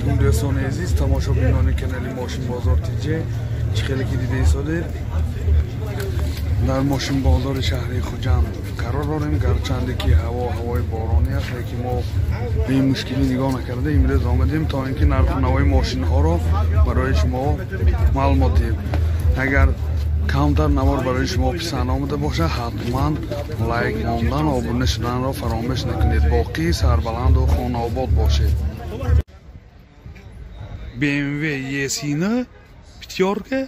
Алейкум дӯстони азиз, тамошобинони канали Мошинбозор ТЖ. Чӣ хеле ки дида истодед, дар мошинбозори шаҳри Хуҷанд қарор дорем. Гарчанде ки ҳаво ҳавои боронӣ аст, лекин мо ба ин мушкилӣ нигоҳ накарда имрӯз омадем то ин ки нарху навои мошинҳоро барои шумо маълумот диҳем. Агар камтар навор барои шумо писанд омада бошад, ҳатман лайк мондан, обуна шуданро фаромӯш накунед. Боқӣ сарбаланду хонаобод бошед. BMW E9 пятёрка,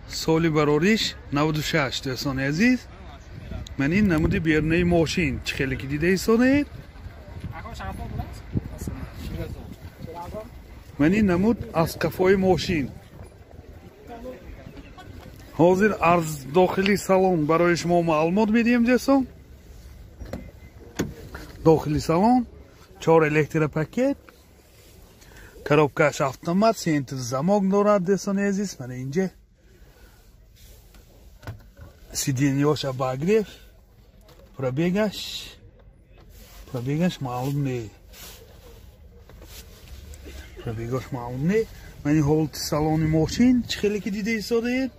соли барориш 96. Дӯстони азиз, ман ин намуди берунаи мошин чӣ хеле ки дида истодед, ман ин намуд аз қафои мошин. Ҳозир аз дохили салон барои шумо маълумот медиҳем, дӯстон. Дохили салон 4 электропакет, коробкаш автомат, центр замок дорад, дӯстони азиз. Мана инҷа сиденьёш обогрев, пробегаш маълум не, пробегаш маълум не. Мани ҳолати салони мошин чӣ хеле ки дида истодаед,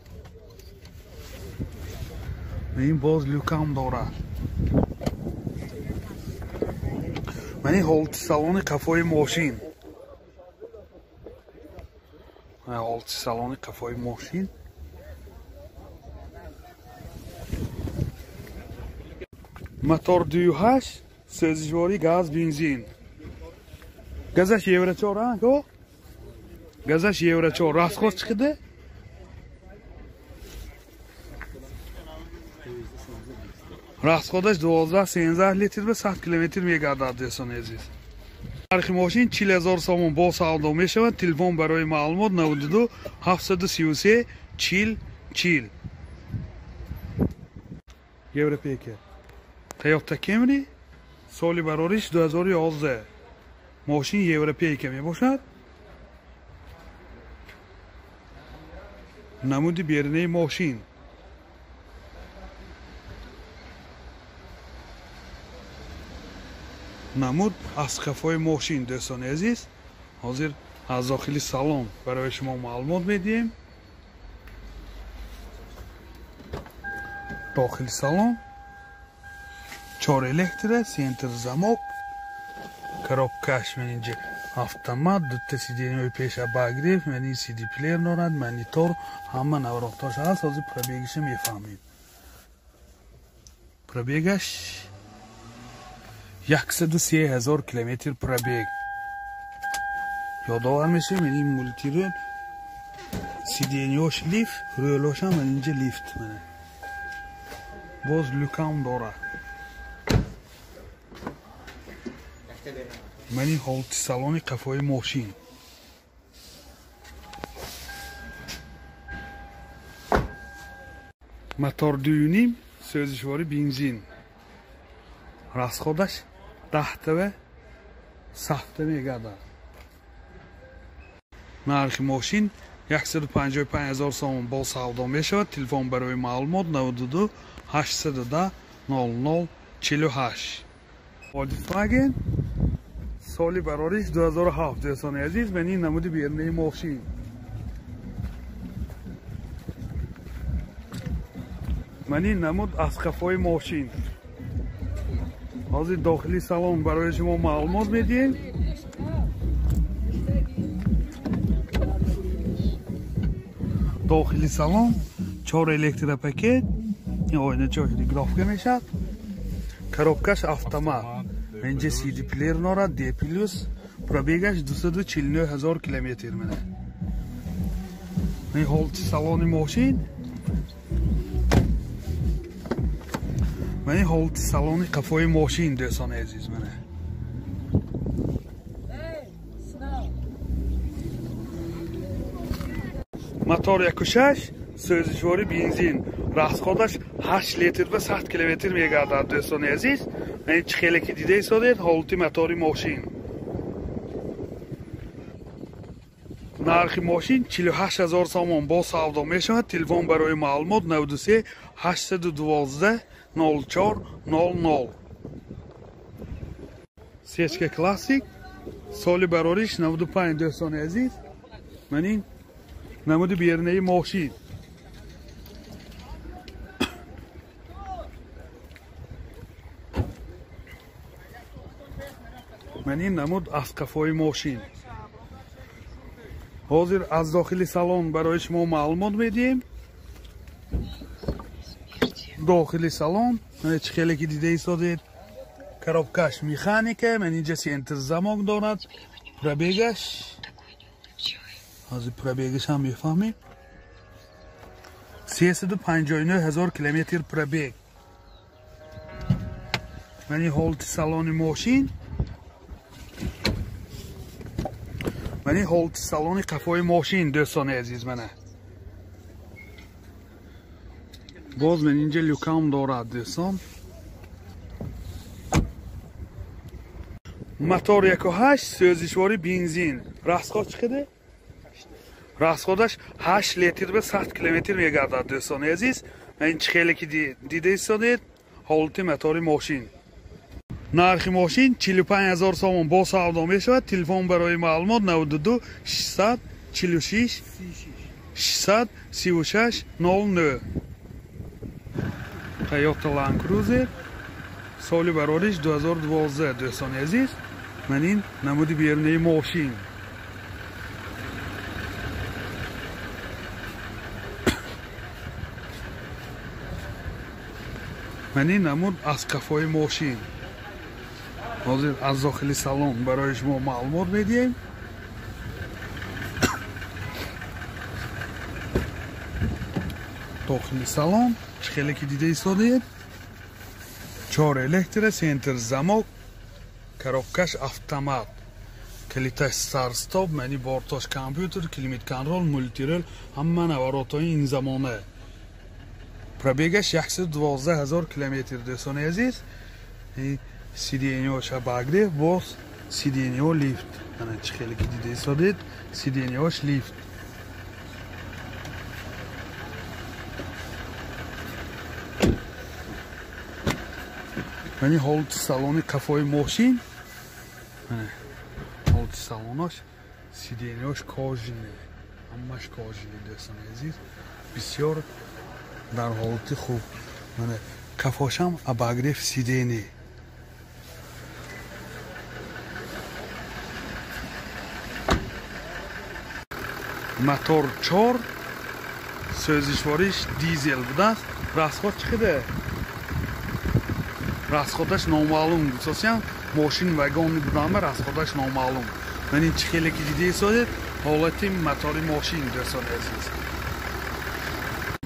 ин боз люкам дорад. Мани ҳолати салони қафои мошин, ҳолати салони қафои мошин. Мотор 2.8, сӯзишворӣ газ, бензин. Газаш евро 4, а? Газаш евро 4. Расход чӣ қадар? Расходаш 12-13 литр ба 100 километр мегардад, дӯстони азиз. Нархи мошин 40 000 сомон бо савдо мешавад. Телефон барои маълумот 92 733 40 40. Европейка Toyota Camry, соли барориш 2011. Мошин европейка мебошад. Намуди берунаи мошин. Намуд аз қафои мошин, дӯстони азиз. Ҳозир аз дохили салон барои шумо маълумот медиҳем. Дохили салон 4 электро, центр замок, коробкаш ман инҷа автомат, дута сиденьяи пеш обогрев, ман ин CD плеер дорад, монитор, ҳама наворотош ҳаст. Ҳозир пробегиша мефаҳмем. Пробегаш 103 000 километр пробег. Ёдовар мешавем, ин мультирул, сиденьёш лифт, рӯлошам ман инҷа лифт. Боз люкам дорад. Ман ин ҳолати салони қафои мошин. Мотор 2.5, сӯзишворӣ бензин. Расходаш 10 7 мегардад. Нархи мошин 155 000 сомон бо савдо мешавад. Телефон барои маълумот 92 810 00 48. Volkswagen, соли барориш 2007. Дӯстони азиз, ман ин намуди берунаи мошин. Ман ин намуд аз қафои мошин. Ҳозир дохили салон барои шумо маълумот медиҳем. Дохили салон 4 электропакет, ин оиначаҳош регулировка мешавад. Коробкаш автомат. Инҷа CD плеер дорад, D+, пробегаш 249 000 километр мена. Ин ҳолати салони мошин. Ман ин ҳолати салони қафои мошин, дӯстони азиз, мана. Мотор 1.6, сӯзишворӣ бензин. Расходаш 8 литр ба 100 километр мегардад, дӯстони азиз. Ин чӣ хеле ки дида истодед, ҳолати мотори мошин. Нархи мошин 48 000 сомон бо савдо мешавад. Телефон барои маълумот 93 812 04 00. Сечка классик, Соли барориш 95 дӯстони азиз. Ман ин намуди берунаи мошин. Ман ин намуд аз қафои мошин. Ҳозир аз дохили салон барои шумо маълумот медиҳем. Дохили салон чӣ хеле ки дида истодед, коробкаш механика, ман инҷа центр замок дорад. Пробегаш ҳозир пробегаш ҳам мефаҳмем. 359 ҳазор километр пробег. Ман ин ҳолати салони мошин. Ман ин ҳолати салони қафои мошин дӯстони азиз. Мана боз ман инҷа люкам дорад дӯстон. Мотор 1.8 сӯзишвори бензин. Расход чӣ қадар? Расходаш 8 литр ба 100 километр мегардад дӯстони азиз. Ман чӣ хеле ки дида истодед ҳолати мотори мошин. Нархи мошин 45 ҳазор сомон бо савдо мешавад. Телефон барои маълумот 92 646 636 09. Toyota Land Cruiser соли барориш 2012 дӯстони азиз. Ман ин намуди берунаи мошин. Ман ин намуд аз қафои мошин. Ҳозир аз дохили салон барои шумо маълумот медиҳем. Дохили салон чӣ хеле ки дида истодед, 4 электро, центр замок, коробкаш автомат, калиташ старт-стоп, мани бортош компютер, климат-контрол, мультирол, ҳама наворотҳои ин замона. Пробегаш 112 ҳазор километр дӯстони азиз. Сиденьош обогрев, боз сиденьо лифт. Ана чӣ хеле ки дида истодед, сиденьош лифт. Мани ҳолати салони қафои мошин. Ҳолати салонош, сиденьош кожине, ҳамаш кожине дӯстони азиз. Бисёр дар ҳолати хуб. Мана қафошам обогрев сидени. Мотор 4, сӯзишвориш дизел будааст. Расход чӣ қадар? Расходаш номаълум. Гуфтосиям мошин вагони будама расходаш номаълум. Ман ин чӣ хеле ки дида истодед ҳолати мотори мошин дӯстони азиз.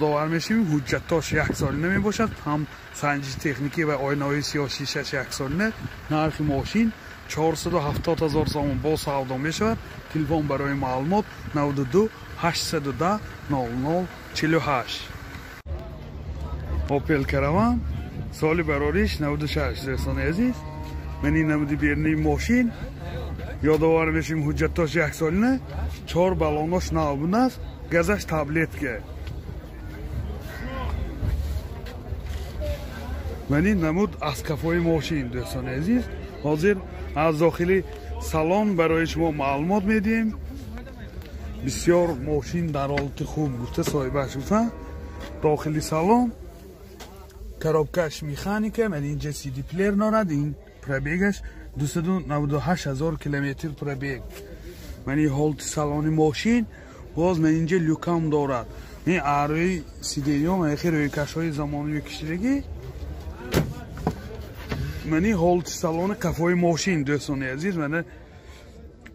Довар мешавем, ҳуҷҷатош яксолина мебошад, ҳам санҷиши техникӣ ва оинаҳои сиёҳ шишаш яксолина. Нархи мошин 470 ҳазор сомон бо савдо мешавад. Телефон барои маълумот 92 810 00 48. Opel Caravan соли барориш 96 дӯстони азиз. Ман ин намуди берунаи мошин. Ёдовар мешавем, ҳуҷҷатош яксолина, 4 баллонош нав будааст, газаш таблетка. Ман ин намуд аз қафои мошин дӯстони азиз. Ҳозир аз дохили салон барои шумо маълумот медиҳем. Бисёр мошин дар ҳолати хуб гуфта соҳибаш гуфта. Дохили салон коробкаш механика, ман инҷа CD плеер дорад. Ин пробегаш 298 ҳазор километр пробег. Ман ин ҳолати салони мошин. Боз ман инҷа люкам дорад. Ин арои сиденьо, ман хеле рӯйкашҳои замонавӣ кишидагӣ. Ман ин ҳолати салони қафои мошин дӯстони азиз. Мана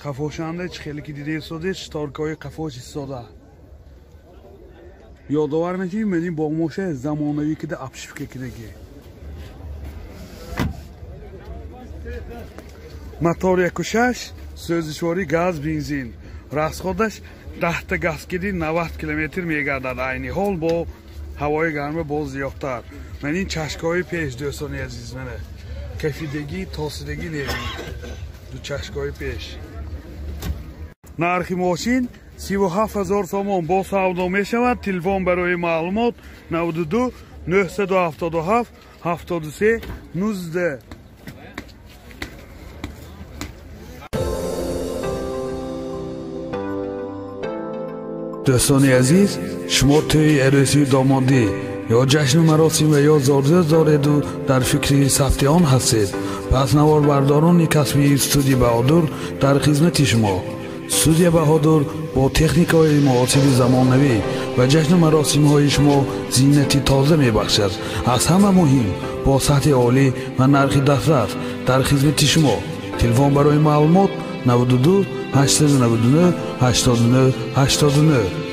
қафошанда чӣ хеле ки дида истодед, шторкаҳои қафош истода. Ёдовар мешавем, ман ин бо моша замонавӣ кида обшивка кидагӣ. Мотор 1.6, сӯзишворӣ газ бензин. Расходаш 10 та газ киди 90 километр мегардад. Айни ҳол бо ҳавои гарма боз зиёдтар. Ман ин чашкаҳои пеш дӯстони азиз, мана кафидагӣ, тосидагӣ небинед. Ду чашкаҳои пеш. Нархи мошин 37 ҳазор сомон бо савдо мешавад. Телефон барои маълумот 92 977 73 19. Дӯстони азиз, шумо тӯи арӯсию домодӣ ё ҷашну маросим ва ё зодрӯз дореду дар фикри сабти он ҳастед, пас наворбардорони касбии студия Баҳодур дар хизмати шумо. Студия Баҳодур бо техникаҳои муосири замонавӣ ва ҷашну маросимҳои шумо зинати тоза мебахшад. Аз ҳама муҳим, бо сатҳи олӣ ва нархи дастрас дар хизмати шумо. Телефон барои маълумот 92 899 89 89.